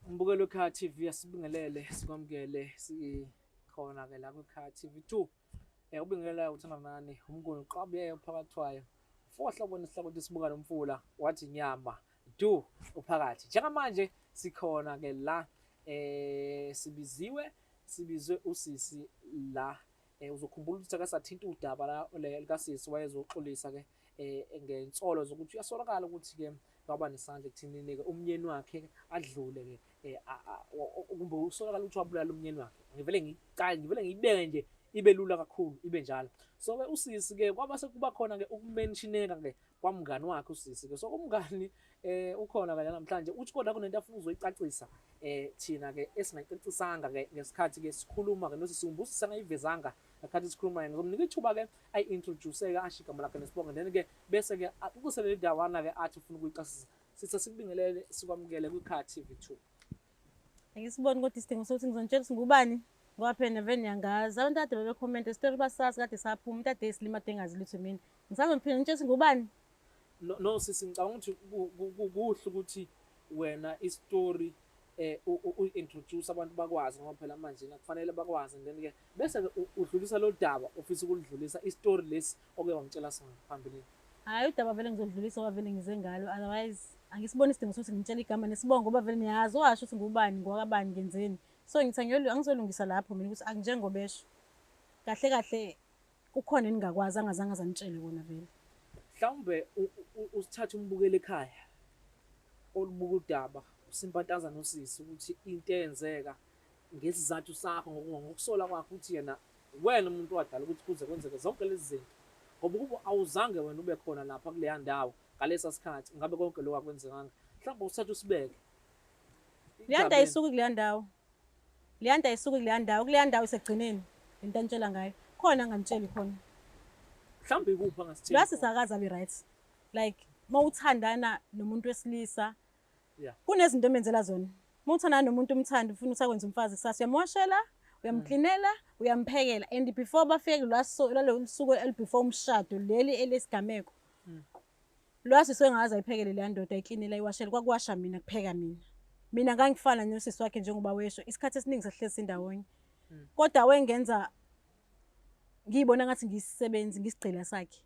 Mbukelo weKhaya TV, asibingelele, sikwamukele, sikhona ke la kwiKhaya TV 2. Ubingelela uthanda nani umnguni uqabuye uphakathwayo. Fohla ubona isihlakuthi sibuka nomfula wathi nyama du uphakathi. Njengamanje sikhona ke la, sibiziwe, sibizwe usisi la. Uzokhumbula ukuthi akasathinta udaba la likasisi, wayezoxolisa ke ngensolo zokuthi uyasolakala ukuthi ke waba nesandla ekuthinini ke umnyeni wakhe adlule ke, kumbe usolakala ukuthi wabulala umnyeni wakhe. Ngivele ngiqale, ngivele ngiyibeke nje ibe lula kakhulu, ibe njalo. So ke usisi ke kwaba sekuba khona ke ukumentioneka ke kwamngani wakhe usisi ke. So umngani ukhona ke namhlanje, uthi kodwa kunento afuna uzoyicacisa thina ke esingayicacisanga ke ngesikhathi ke sikhuluma ke nosisi, umbuso sangayivezanga ngakhathi sikhuluma yena. Ngizomnika ithuba ke ayi-introduce ke, asho igama lakhe nesibongo, then ke bese ke axoxise leli dawana ke athi ufuna ukuyicacisa. Sithe sikubingelele, sikwamukele kwiKhaya TV 2. Angisiboni kodwa isidingo sokuthi ngizonitshela ukuthi ngubani, ngoba phela vele niyangazi. Abantu kade bebekhomenta isitori basazi kade saphuma, umuntu ade eyisilima ade engazi lutho mina. Ngisazophinda ngitshela ukuthi ngubani? No, no sisi, ngicabanga ukuthi kuhle ukuthi wena isitori u-introduce abantu bakwazi, ngoba phela manje kufanele bakwazi, and then ke bese ke udlulisa lo daba ofisa ukulidlulisa, isitori lesi oke wangitshela sona phambilini. Hhayi, udaba vele ngizolidlulisa ngoba vele ngize ngalo, otherwise angisiboni isidingo sokuthi ngitshele igama nesibongo ngoba vele niyazi washo ukuthi ngubani, ngowakabani, ngenzeni. So ngithi angizolungisa lapho mina ukuthi anginjengobesho. Kahle kahle kukhona eningakwazi angazange azanitshele kona vele. Mhlawumbe usithathe umbukeli ekhaya olubuka udaba usimpantaza nosisi ukuthi into eyenzeka ngesizathu sakho, ngokusola kwakho ukuthi yena wena umuntu wadala ukuthi kuze kwenzeke zonke lezi zinto, ngoba ukuba awuzange wena ube khona lapha kuleya ndawo ngalesa sikhathi, ngabe konke lokhu akwenzekanga. Mhlawumbe usithathe usibeke Leya nto ayisuki kuleya ndawo. Leya nto ayisuki kuleya ndawo. Kuleya ndawo isekugcineni. Lento anitshela ngayo. Khona anganitsheli khona. Mhlawumbe ikuphi angasitsheli Lo sisi akaze abe right. Like mawuthandana nomuntu wesilisa kunezinto omenzela zona. Mawuthandana nomuntu umthanda ufuna ukuthi akwenze umfazi kusasa, uyamwashela, uyamklinela, uyamphekela, and before bafike lalo suku elibefore umshado leli elesigameko. Lo sisi engaze ayiphekele leya ndoda, ayiklinela, ayiwashele, kwakuwasha mina, kupheka mina. Mina ngangifana nosisi wakhe njengoba wesho, isikhathi esiningi sasihlezi sindawonye. Kodwa wengenza ngiyibona ngathi ngiyisisebenzi, ngisigqila sakhe.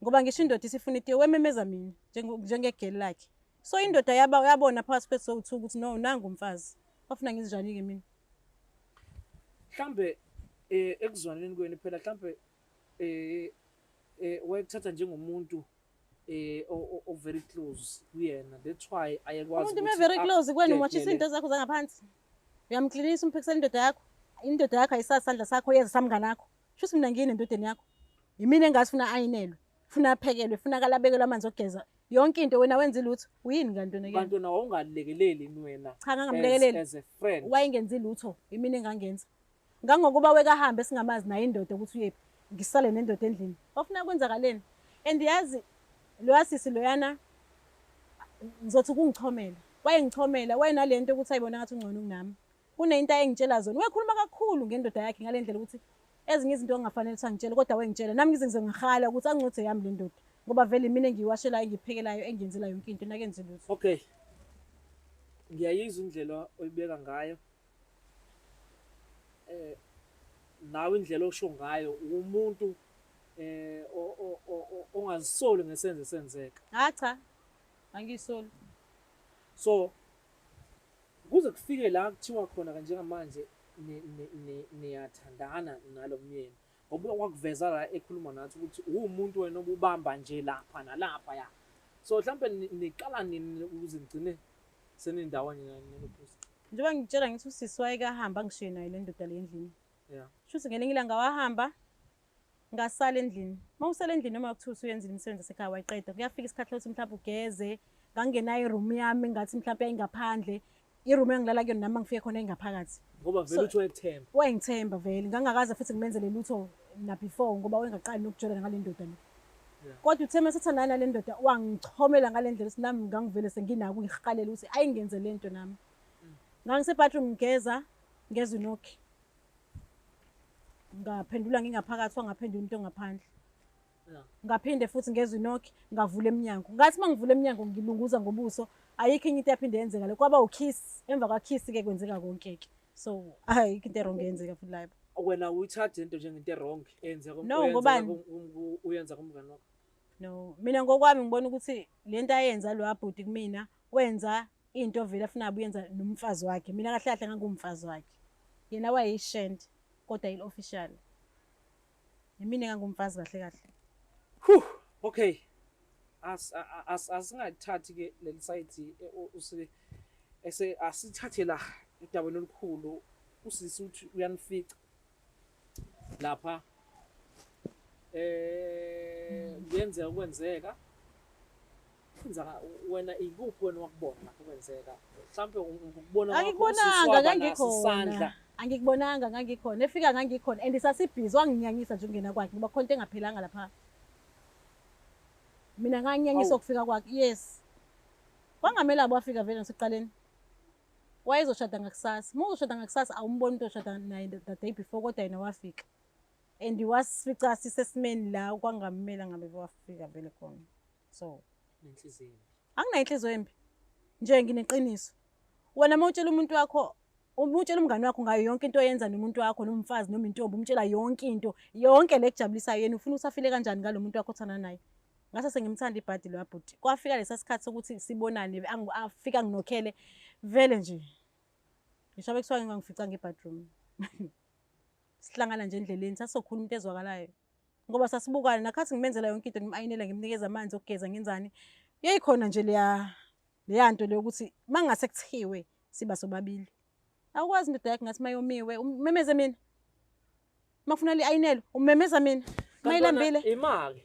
Ngoba ngisho indoda isifuna itiye, wememeza mina njengegeli lakhe. So indoda yaba yabona phakathi kwethu sowu-two ukuthi no, nangu umfazi. Bafuna ngizinjani-ke mina? Mhlambe ekuzwaneni kwenu phela, mhlambe wayekuthatha njengomuntu o very close kuyena, that's why ayekwazi. Umuntu uma very close kuwena umwashisa izinto zakho zangaphansi. Uyamklinisa, umphekisela indoda yakho. Indoda yakho ayisazi isandla sakho, yeza samngane akho. Shuthi mina ngiyini endodeni yakho? Yimina engazi funa ayinelwe, funa aphekelwe, funa kalabekelwe amanzi okugeza. Yonke into wena wenza lutho. Uyini kanti wena kuyena? Kanti wena wawungalekeleli yini wena? Cha, ngangamlekeleli. As a friend. Wayengenzi lutho, yimina engangenza. Ngangokuba wekahambe singamazi naye indoda ukuthi uyephi. Ngisale nendoda endlini. Wafuna kwenzakaleni? And yazi loya sisi loyana, ngizothi ukungichomela. Wayengichomela, wayenalento ukuthi ayibona ngathi ungcono kunami. Kunento ayengitshela zona. Wayekhuluma kakhulu ngendoda yakhe ngale ndlela ukuthi ezinye izinto ongafanele ukuthi angitshele, kodwa wengitshela. Nami ngize ngize ngihala ukuthi angcothe yami le ndoda. Ngoba vele mina engiyiwashelayo, engiyiphekelayo, engiyenzela yonke into, nakenzi lutho. Okay. Ngiyayizwa indlela oyibeka ngayo. Nawe indlela osho ngayo umuntu ongazisoli ngesenzo esenzeka. Ha cha. Angiyisoli. So kuze kufike la kuthiwa khona ke njengamanje niyathandana nalo myeni, ngoba wakuveza la ekhuluma nathi ukuthi uwumuntu wena obubamba nje lapha nalapha ya. So mhlambe niqala nini ukuze nigcine senindawonye nalophuzi? Njengoba ngikutshela ngithi usisi wayekahamba angishiye nayo le ndoda le endlini. Shuthi ngelinye ilanga wahamba, ngasala endlini. Uma usala endlini noma kuthiwa usuyenzile imisebenzi yasekhaya wayiqeda, kuyafika isikhathi lokuthi mhlawumbe ugeze. Ngangingenayo iroom yami, ngathi mhlawumbe yayingaphandle. Iroom engilala kuyona nami ngifike khona ingaphakathi. Ngoba vele uthi wayekuthemba. Wayengithemba vele, ngangakaze futhi ngimenzele lutho na before ngoba wayengaqali nokujola ngale ndoda le. Kodwa uthe mase ethandana nale ndoda wangichomela ngale ndlela ukuthi nami ngangivele senginako ukuyihalela ukuthi ayingenze le nto nami. Ngangise bathroom ngigeza, ngezwa inokhi. Ngaphendula ngingaphakathi, wangaphendula umuntu ongaphandle. Ngaphinde futhi ngezwa inokhi, ngavula emnyango. Ngathi mangivula emnyango ngilunguza ngobuso, Ayikho enye into yaphinde yenzeka le, kwaba ukiss, emva kwakiss-ke kwenzeka konke-ke. So ayikho into e-wrong eyenzeka futhi lapho. Wena uyithatha into njengento e-wrong eyenzeka No, ngobani? Uyenza kumngani wakho? No, mina ngokwami ngibona ukuthi le nto ayenza lo abhuti kumina, wenza into vele afuna abe uyenza nomfazi wakhe. Mina kahle kahle ngangumfazi wakhe, yena wayeyishende kodwa il-official. Yimina engangumfazi kahle kahle. Whew, okay. As as asingathathi ke leli site usi ese asithathe la udabeni olukhulu, usisi uthi uyanifica lapha, kuyenzeka kwenzeka kwenzeka wena, ikuphi wena wakubona lapho kwenzeka? Mhlawumbe ukubona kwakho usisi Angikubonanga, waba naso isandla. Ngangikhona. Angikubonanga, ngangikhona. Efika ngangikhona and sasibhizi, wanginyanyisa nje ukungena kwakhe ngoba khona into engaphelanga lapha. Mina nganginyanyisa Awu. ukufika kwakhe. Yes. Kwangamele abo wafika vele nasekuqaleni. Wayezoshada ngakusasa. Uma uzoshada ngakusasa awumboni umuntu oshada naye the day before, kodwa yena wafika. And wasifica sisesimeni la kwangamele ngabe wafika vele khona. So Nenhliziyo embi. Anginayo inhliziyo embi. Nje ngineqiniso. Wena uma utshela umuntu wakho, uma utshela umngani wakho ngayo yonke into oyenza nomuntu wakho, nomfazi noma intombi, umtshela yonke into, yonke le ekujabulisayo, yena ufuna ukuthi afile kanjani ngalo muntu wakho othandana naye? Ngase sengimthanda ibhadi lo bhuti. Kwafika lesa sikhathi sokuthi sibonane, afika anginokhele vele nje. Ngisho bekuthiwa ngingangifica nge-bathroom. Sihlangana nje endleleni, sasizokhuluma into ezwakalayo. Ngoba sasibukana nakhathi ngimenzela yonke into, ngim-ayinela, ngimnikeza amanzi okugeza, ngenzani. Yayikhona nje leya nto leyo ukuthi mangase kuthiwe siba sobabili. Awukwazi indoda yakho ngathi mayomiwe umemeze mina. Makufuna li-ayinelwe umemeza mina. Kanti wena, Mayilambile. Imali.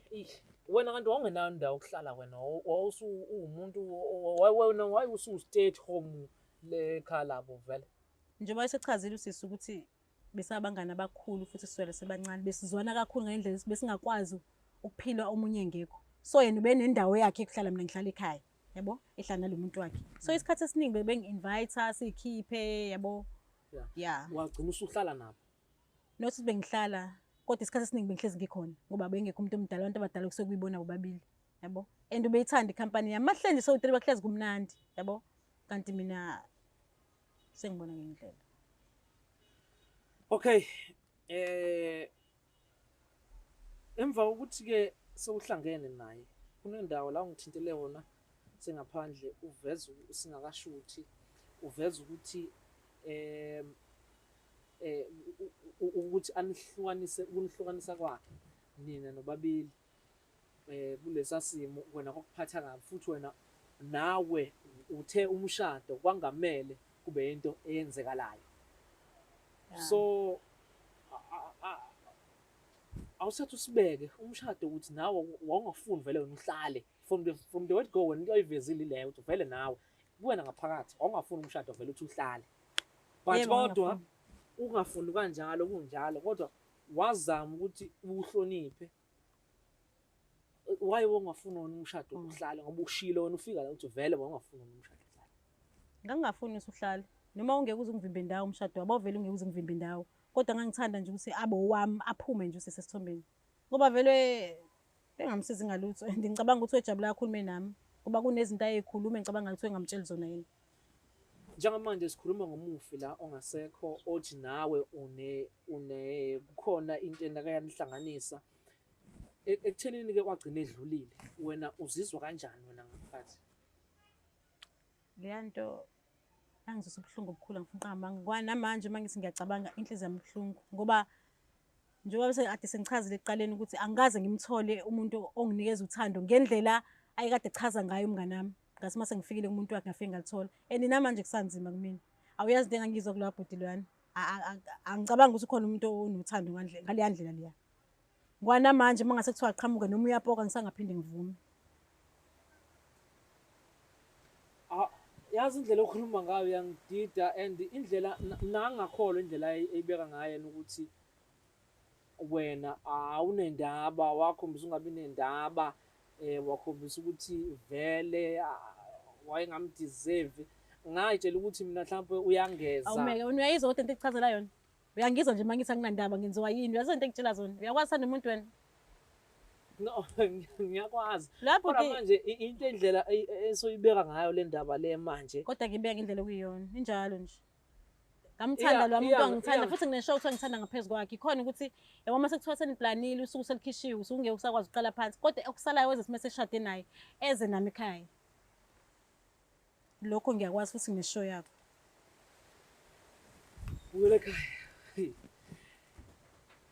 Wena kanti wawungenayo indawo yokuhlala wena, wawusu uwumuntu wena waye stay at home le ekhaya labo vele. Njengoba esechazile usisi ukuthi besabangani abakhulu futhi kusukela sebancane besizwana kakhulu ngendlela besingakwazi ukuphila omunye engekho. So yena ubenendawo yakhe ekuhlala, mina ngihlala ekhaya, yabo, ehlala nalo muntu wakhe. So isikhathi esiningi bebengi-invite sikhiphe, yabo. Yeah. Wagcina usuhlala nabo. Not ukuthi bengihlala, kodwa isikhathi esiningi bengihlezi ngikhona ngoba bengekho umuntu omdala, abantu abadala kusuke kuyibona bobabili, yabo. And ubeyithanda ikhampani yami. Mahleli nje sowu-three bakuhlezi kumnandi, yabo. Kanti mina sengibona ngendlela. Okay. Emva kokuthi ke sewuhlangene naye, kunendawo la ungithintele wona sengaphandle, uveza singakashuthi, uveza ukuthi ukuthi anihlukanise, ukunihlukanisa kwakhe nina nobabili kulesa simo wena kwakuphatha kabi, futhi wena nawe uthe umshado kwangamele kube into eyenzekalayo. So awusathe usibeke umshado ukuthi nawe wawungafuni vele wena uhlale from the word go, wena into oyivezile leyo ukuthi vele nawe kuwena ngaphakathi wawungafuni umshado vele uthi uhlale, but Yebo, kodwa ngingafuni. Ungafuni kanjalo kunjalo, kodwa wazama ukuthi uhloniphe. Why wawungafuni wona umshado uhlale? Ngoba ushilo wena ufika la uthi vele wawungafuni wona umshado uhlale. Ngangingafuni ukuthi uhlale, noma ungeke uze ungivimbe indawo umshado wabo, vele ungeke uze ungivimbe indawo, kodwa ngangithanda nje ukuthi abe owami, aphume nje usesesithombeni, ngoba vele bengamsizi ngalutho. And ngicabanga ukuthi wejabula kakhulu nami ngoba kunezinto ayeyikhuluma engicabanga ukuthi engamtsheli zona yena. Njengamanje sikhuluma ngomufi la ongasekho, othi nawe une kukhona into enakayanihlanganisa ekuthenini ke kwagcina edlulile. Wena uzizwa kanjani wena ngaphakathi? Leya nto yangizwisa ubuhlungu obukhulu, angifuni uqamba amanga. Kwanamanje uma ngithi ngiyacabanga inhliziyo yami ibuhlungu, ngoba njengoba bese kade sengichazile ekuqaleni ukuthi angikaze ngimthole umuntu onginikeza uthando ngendlela ayekade echaza ngayo umngani wami. Ngathi uma sengifikile kumuntu wakhe ngafike ngalithola, and namanje kusanzima kumina. Awuyazi into engangiyizwa kulowa bhuti loyana. Angicabangi ukuthi ukhona umuntu onothando ngaleya ndlela leya. Kwanamanje uma ngase kuthiwa aqhamuke noma uyapoka ngisangaphinde ngivume. Ah, yazi indlela okhuluma ngayo yangidida, and indlela nangakholwa indlela eyibeka ngayo yena ukuthi wena awunendaba, wakhombisa ungabi nendaba, wakhombisa ukuthi vele wayengamdeserve. Ngayitshela ukuthi mina mhlawumbe uyangeza. Awumeke wena, uyayizwa kodwa into ekuchazela yona. Uyangizwa nje uma ngithi anginandaba, ngenziwa yini? Uyazi into engitshela zona. Uyakwazi uthanda umuntu wena? No, ngiyakwazi. Lapho Kodwa ke manje into indlela esoyibeka ngayo le ndaba le manje. Kodwa ngibeka ngendlela okuyiyona. Injalo nje. Ngamthanda lo muntu angithanda futhi ngineshow ukuthi angithanda ngaphezu kwakhe. Ikhona ukuthi yabo uma sekuthiwa seniplanile usuku selikhishiwe usuke ungeke usakwazi ukuqala phansi kodwa okusalayo weze sime seshade naye eze nami ekhaya. Lokho ngiyakwazi futhi ngineshow yakho. Buyela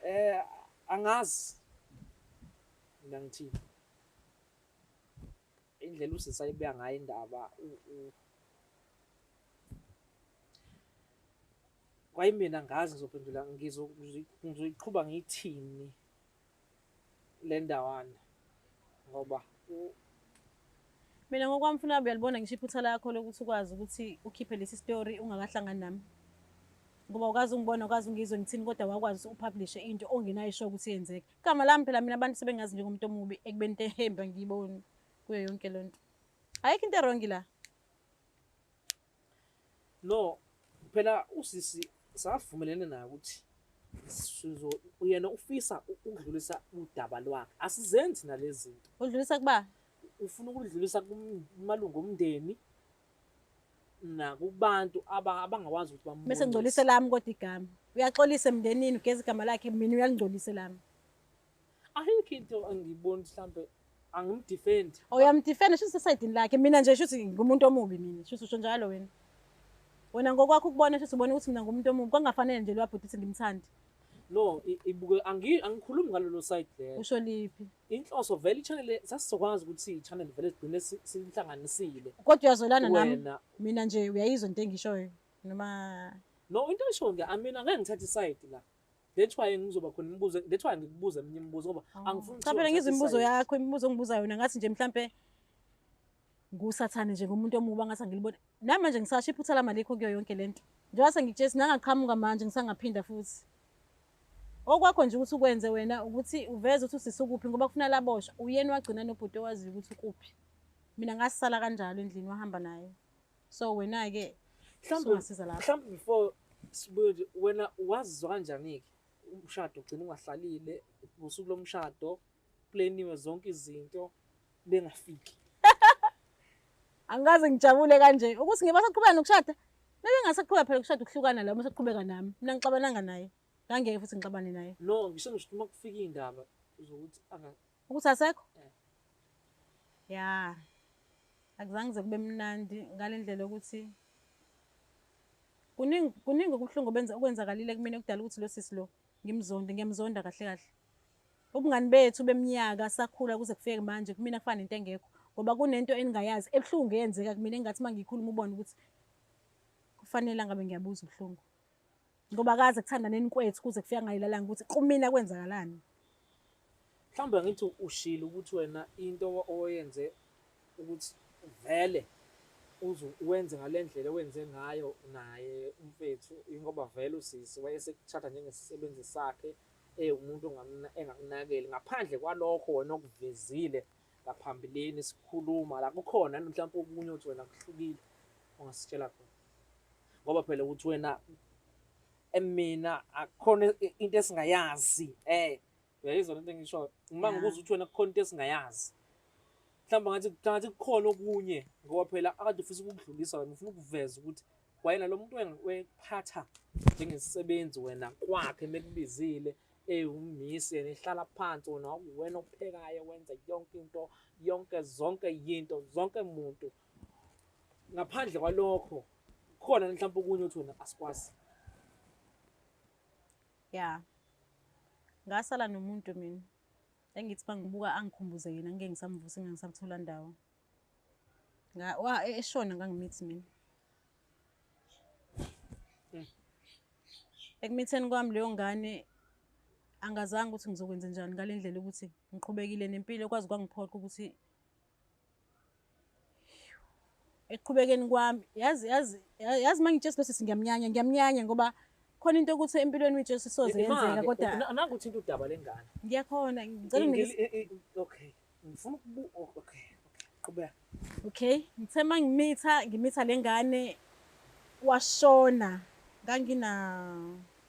ekhaya. Angazi. Mina ngithini? Indlela usisi ayibeka ngayo indaba kwayimina ngazi ngizophendula ngizoyiqhuba ngiyithini le ndawana ngoba Mina ngokwami funa uyalibona ngisho iphutha lakho lokuthi ukwazi ukuthi ukhiphe lesi story ungakahlangani nami. Ngoba ukaze ungibona ukaze ungizwe ngithini kodwa wakwazi ukuthi upublishe into ongenayo isho ukuthi yenzeke. Igama lami phela mina abantu sebengazi njengomuntu omubi ekubeni into ehemba ngiyiboni kuyo yonke le nto. Ayikho into erongi la. No, phela usisi savumelene naye ukuthi sizo yena ufisa ukudlulisa udaba lwakhe. Asizenzi nalezi zinto. Udlulisa kuba? Ufuna ukudlulisa kumalungu omndeni nakubantu abangakwazi ukuthi bambone. Bese ngcolise lami kodwa igama. Uyaxolisa emndenini ugeza igama lakhe mina uyalingcolisa lami. Ayikho into engiyibona mhlambe angimdefend. Oh uyamdefend shuthi usesayidini lakhe mina nje shuthi ngumuntu omubi mina shuthi usho njalo wena. Wena ngokwakho ukubona shuthi ubona ukuthi mina ngumuntu omubi kwangafanele nje lwabhuti ukuthi ngimthande. No, ibuke angikhulumi ngalolo side lelo. Usho liphi? Inhloso vele i-channel sasizokwazi ukuthi i-channel vele sigcine sinhlanganisile. Kodwa uyazwelana nami. Mina nje uyayizwa into engishoyo noma No, into esho nje mina ngeke ngithathe iside la. That's why ngizoba khona imibuzo, that's why ngikubuza eminye imibuzo ngoba angifuni Cha phela ngizwe imibuzo yakho, imibuzo ongibuza yona ngathi nje mhlambe ngusathane nje ngumuntu omubi angathi angilibona. Nami manje ngisasho iphutha lami alikho kuyo yonke lento. Njengoba sengikutshela nangaqhamuka manje ngisangaphinda futhi. Okwakho nje ukuthi ukwenze wena ukuthi uveze ukuthi usisi ukuphi ngoba kufuna laboshwa. Uyena wagcina nobhuti owaziyo ukuthi ukuphi. Mina ngasala kanjalo endlini wahamba naye. So wena ke mhlawumbe lapho. Mhlawumbe before sibuye nje wena wazizwa kanjani ke umshado ugcina ungahlalile ngosuku lomshado planiwe zonke izinto bengafiki. Angikaze ngijabule kanje ukuthi ngiba saqhubeka nokushada. Bebe ngasaqhubeka phela ukushada ukuhlukana la uma saqhubeka nami. Mina ngixabananga naye. Ngangeke futhi ngixabane naye. No, ngisho ngisho uma kufika indaba zokuthi anga ukuthi asekho. Ya. Akuzange kuze kube mnandi ngale ndlela yokuthi kuningi kuningi okubuhlungu benza okwenzakalile kumina okudala ukuthi lo sisi lo ngimzonde ngiyamzonda kahle kahle. Ubungani bethu beminyaka sakhula kuze kufike manje kumina kufana nento engekho ngoba kunento engingayazi ebuhlungu eyenzeka kumina engathi uma ngiyikhuluma ubone ukuthi kufanele ngabe ngiyabuza ubuhlungu. Ngoba kaze kuthandaneni kwethu kuze kufika ngayilalanga ukuthi kumina kwenzakalani. Mhlawumbe ngithi ushilo ukuthi wena into oyenze ukuthi vele uze wenze ngale ndlela owenze ngayo naye umfethu ingoba vele usisi wayesekuthatha njengesisebenzi sakhe ewumuntu engakunakeli ngaphandle kwalokho wena okuvezile ngaphambilini sikhuluma la kukhona mhlawumbe okunye ukuthi wena kuhlukile ongasitshela khona ngoba phela ukuthi wena mina akukhona into esingayazi uyayizwa lento engishoyo uma ngikuza ukuthi wena kukhona into esingayazi mhlawumbe ngathi ngathi kukhona okunye ngoba phela akade ufisa ukukudlulisa wena ufuna ukuveza ukuthi kwayena lo muntu wekuphatha njengesisebenzi wena kwakhe mekubizile ewumisi yena ehlala phansi wena wena ophekayo wenza yonke into yonke zonke yinto zonke muntu ngaphandle kwalokho khona mhlawumbe okunye uthi wena asikwazi. Ya, ngasala nomuntu mina engithi mangibuka angikhumbuze yena ngike ngisamvusa ngingasamthola ndawo. Eshona ngangimithi mina. Ekumitheni kwami leyo ngane angazange ukuthi ngizokwenza njani ngale ndlela ukuthi ngiqhubekile nempilo kwaze kwangiphoqa ukuthi ekuqhubekeni kwami yazi yazi yazi uma ngitshela lesi ngiyamnyanya ngiyamnyanya ngoba khona into ukuthi empilweni uyitshela soze yenzeka kodwa nangu uthinta udaba lengane ngiyakhona ngicela unginike okay ngifuna ukubu okay qhubeka okay ngithe uma ngimitha ngimitha lengane washona ngangina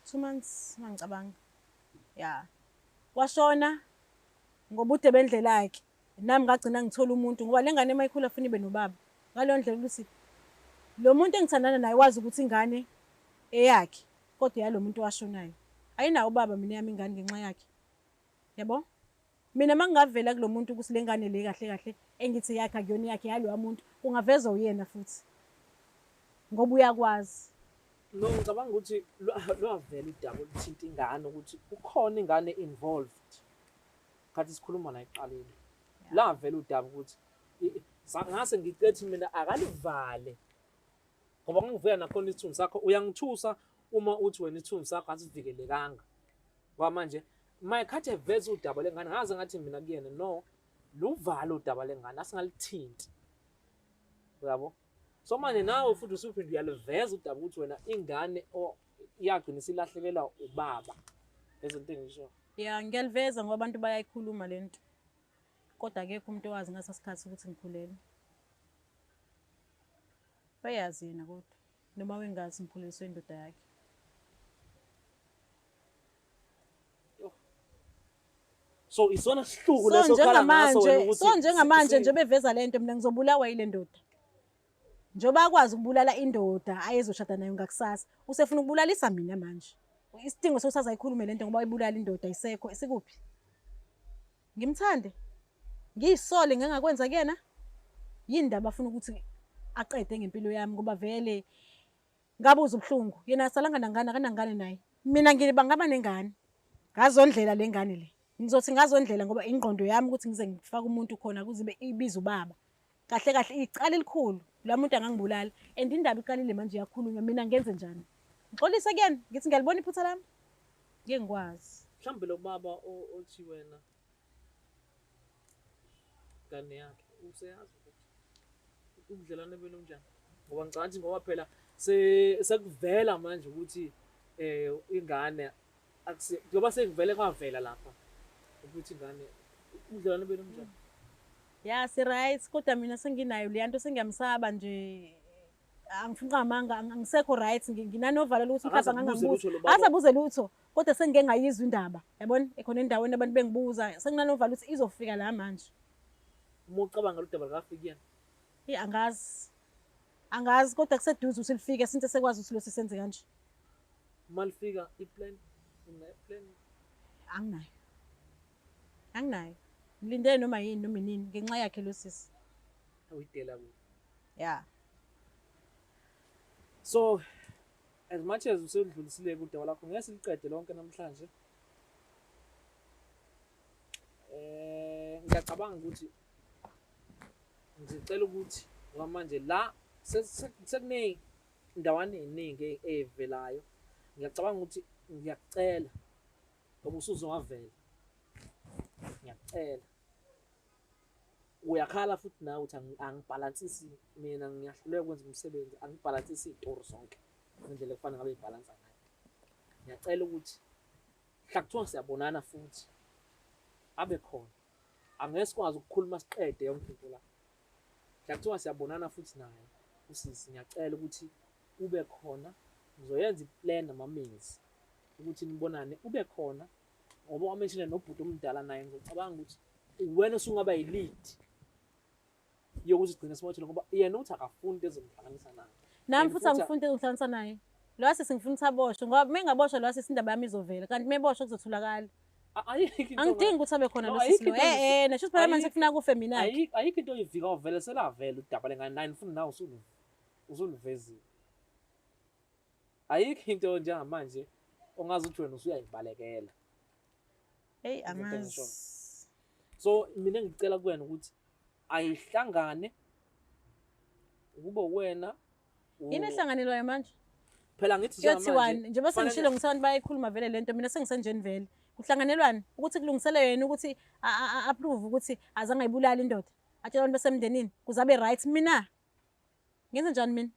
2 months mangicabanga ya washona. Ngobude bendlela-ke nami ngagcina ngithola umuntu ngoba le ngane uma ikhula funa ibe nobaba. Ngaleyo ndlela ukuthi lo muntu engithandana naye wazi ukuthi ingane eyakhe kodwa eyalo muntu owashonayo. Ayinawo ubaba mina eyami ingane ngenxa yakhe. Yabo? Mina uma kungavela kulo muntu ukuthi le ngane le kahle kahle engithi eyakhe akuyona eyakhe eyaloya muntu, kungavezwa uyena futhi. Ngoba uyakwazi. No, ngicabanga ukuthi lwavela udaba oluthinta ingane ukuthi kukhona ingane involved. Khathi sikhuluma la ekuqaleni. Lavela udaba ukuthi ngase ngicethi mina akalivale. Ngoba ngangivuya nakhona isithunzi sakho uyangithusa uma uthi wena isithunzi sakho asivikelekanga. Ngoba manje mayekhathi eveza udaba lengane ngaze ngathi mina kuyena no luvalo udaba lengane asingalithinti. Uyabo? So manje nawe futhi usuphinde uyaliveza udaba ukuthi wena ingane iyagcina isilahlekelwa ubaba. Lezo nto engisho. Ya, ngiyaliveza ngoba abantu bayayikhuluma le nto. Kodwa akekho umuntu owazi ngaleso sikhathi ukuthi ngikhulelwe. Bayazi yena kodwa noma wengazi ngikhuleliswe indoda yakhe. So isona sihluku leso okhala ngaso wena ukuthi so njengamanje nje beveza lento mina ngizobulawa yile ndoda. Njengoba akwazi ukubulala indoda ayezoshada nayo ngakusasa, usefuna ukubulalisa mina manje. Isidingo sokuthi azayikhulume lento ngoba ibulala indoda isekho, isikuphi? Ngimthande? Ngiyisole ngengakwenza kuyena? Yini ndaba afuna ukuthi aqede ngempilo yami ngoba vele ngabuza ubuhlungu. Yena asalanga nangane akanangane naye. Mina ngiba ngaba nengane. Ngazondlela le ngane le. Ngizothi ngazondlela ngoba ingqondo yami ukuthi ngize ngifake umuntu khona kuze ibe ibiza ubaba. Kahle kahle icala elikhulu la muntu angangibulala and indaba iqalile manje iyakhulunywa mina ngenze njani? Ngixolise kuyena ngithi ngiyalibona iphutha lami. Ngeke ngikwazi. Mhlawumbe lo baba othi wena ngane yakhe useyazi ukuthi ubudlelwane benu bunjani ngoba ngicabanga ukuthi ngoba phela sekuvela manje ukuthi um ingane njengoba sekuvele kwavela lapha ukuthi ingane ubudlelwane benu bunjani. Ya si-right kodwa mina senginayo leya nto sengiyamsaba nje angifuni amanga angisekho right nginanovalo lokuthi mhlawumbe angangibuza azabuze lutho kodwa sengike ngayizwa indaba yabona ekhona endaweni abantu bengibuza senginanovalo ukuthi izofika la manje. Uma ucabanga lolu daba likafiki yena? Eyi angazi angazi kodwa kuseduze ukuthi lifike since sekwazi ukuthi losi senze kanje. Uma lifika i-plan unayo i-plan? Anginayo. Anginayo. Ngilinde noma yini noma inini ngenxa yakhe lo sisi. Uyidela kubi. Yeah. So as much as usedlulisile kudaba lakho ngeke siliqede lonke namhlanje. Eh ngiyacabanga ukuthi ngicela ukuthi ngoba manje la sekuningi indawana eziningi ezivelayo. Ngiyacabanga ukuthi ngiyakucela ngoba usuze wavela. Ngiyakucela. Uyakhala futhi nawe uthi angibhalansisi mina ngiyahluleka ukwenza umsebenzi angibhalansisi iy'tori zonke ngendlela ekufanele ngabe ibhalansa ngayo. Ngiyacela ukuthi mhla kuthiwa siyabonana futhi abe khona. Angeke sikwazi ukukhuluma siqede yonke into la. Mhla kuthiwa siyabonana futhi naye usisi ngiyacela ukuthi ube khona ngizoyenza i-plan nama-means ukuthi nibonane ube khona ngoba wamenshina nobhuti omdala naye ngizocabanga ukuthi uwena osungaba yi-lead yokuthi sigcine simothile ngoba yena uthi akafuni into ezomhlanganisa naye. Nami futhi angifuni into ezongihlanganisa naye. Lo sisi ngifuna ukuthi aboshwe ngoba uma engaboshwa lo sisi indaba yami izovela kanti uma eboshwa kuzotholakala. Angidingi ukuthi abe khona lo sisi lo. Eh eh nasho phela manje kufuna kufe mina. Ayikho into oyivika uvele selavela udaba lengane naye ngifuna nawe usuluvezile. Ayikho into njengamanje ongazi ukuthi wena usuyayibalekela. Hey angazi. So mina ngicela kuwena ukuthi ayihlangane kube wena Yini ehlanganelwayo manje? Phela ngithi njengamanje njengoba sengishilo ngithi abantu bayayikhuluma vele lento mina sengisenjeni vele. Kuhlanganelwani ukuthi kulungiselwe yena ukuthi approve ukuthi azange ayibulale indoda. Atshela abantu basemndenini kuze abe right mina. Ngenze njani mina?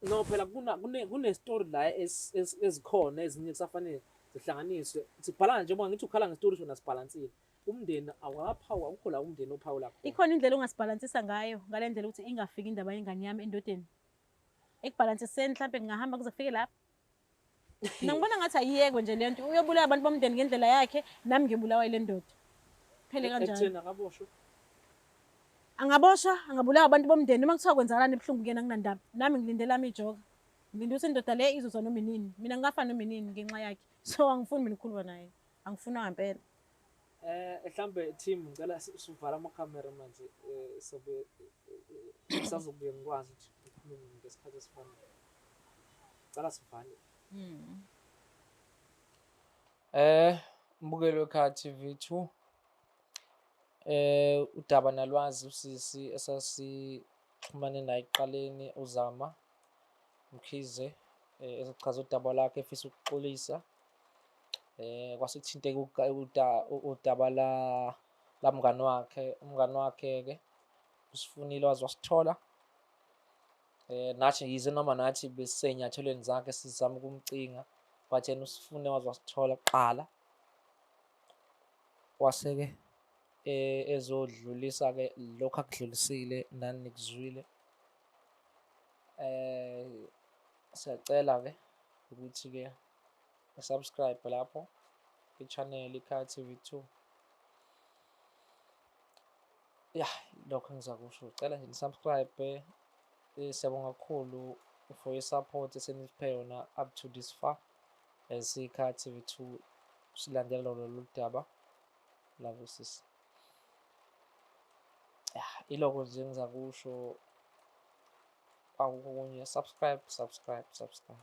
No phela kuna kune story la ezikhona ezinye kusafanele zihlanganiswe. Sibhala njengoba ngithi ukhala ngestory sona sibhalansile. Umndeni awakaphawu akukho la umndeni ophawula khona. Ikhona indlela ongasibhalansisa ngayo ngale ndlela ukuthi ingafiki indaba yengane yami endodeni. Ekubhalansiseni mhlampe ngingahamba kuze kufike lapho. Mina ngibona ngathi ayiyekwe nje le nto. Uyobulala abantu bomndeni ngendlela yakhe, nami ngiyobulawa yile ndoda. Phele kanjalo. Ekutheni akaboshwe. Angaboshwa, angabulawa abantu bomndeni noma kuthiwa kwenzakalani ebuhlungu kuyena anginandaba. Nami ngilinde lami ijoka. Ngilinde ukuthi indoda le izozwa noma inini. Mina ngingafa noma inini ngenxa yakhe. So angifuni mina ukukhuluma naye. Angifuni ngempela. Mhlambe team ngicela sivala amakhamera manje sobe sazobuye ngikwazi ukuthi ngikhulume ngesikhathi esifanele. Cela sivale. Mbukeli weKhaya TV 2. Udaba nalwazi usisi esasixhumane naye ekuqaleni uZama Mkhize ezochaza udaba lakhe efisa ukuxolisa. Kwase kuthinteka udaba la lamngani wakhe, umngani wakhe ke usifunile waze wasithola. Nathi yize noma nathi besisey'nyathelweni zakhe sizama ukumcinga but yena usifune waze wasithola kuqala. Wase-ke ezodlulisa-ke lokhu akudlulisile nani nikuzwile. Siyacela-ke ukuthi-ke subscribe lapho kwi-channel iKhaya TV 2. Ya, lokho engizakusho. Cela nje ni-subscribe. Siyabonga kakhulu for i-support eseniphe yona up to this far. As iKhaya TV 2 silandela lolu daba labo sisi. Ya, iloko nje engizakusho. Akukho okunye. Subscribe, subscribe, subscribe.